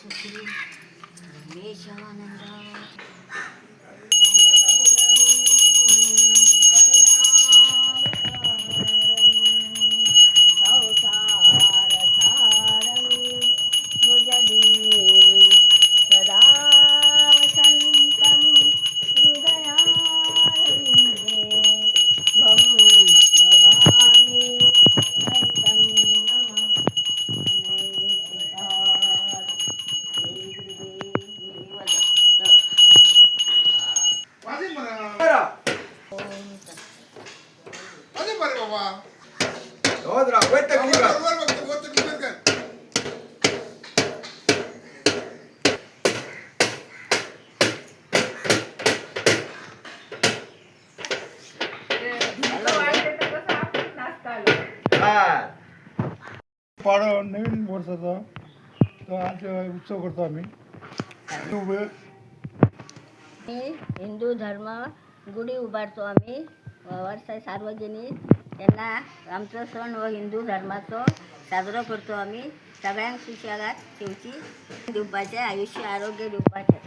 सखी रमेशानंदा. संसारसारं भुजगे सदा वसन्तं हृदयारविन्दे भं भवानी सहितं मम अनैतिकात्. श्री गुरुदेव दत्त. वाजे म्हणा. ओम तत्. वाजे बरे बाबा. होत राव, वय तकलीफ वर आहे. वर बघतो, वर तकलीफ आहे काय? हा. पाडो नवीन वर्षाचा तो आज उत्सव करतो आम्ही उभे. मी हिंदू धर्म गुढी उभारतो आम्ही वर्ष सार्वजनिक त्यांना आमचो सण हो हिंदू धर्माचो साजरो करतो आम्ही. सगळ्यांक सुशेगाद ठेवची दिवपाचें, आयुश्य आरोग्य दिवपाचें.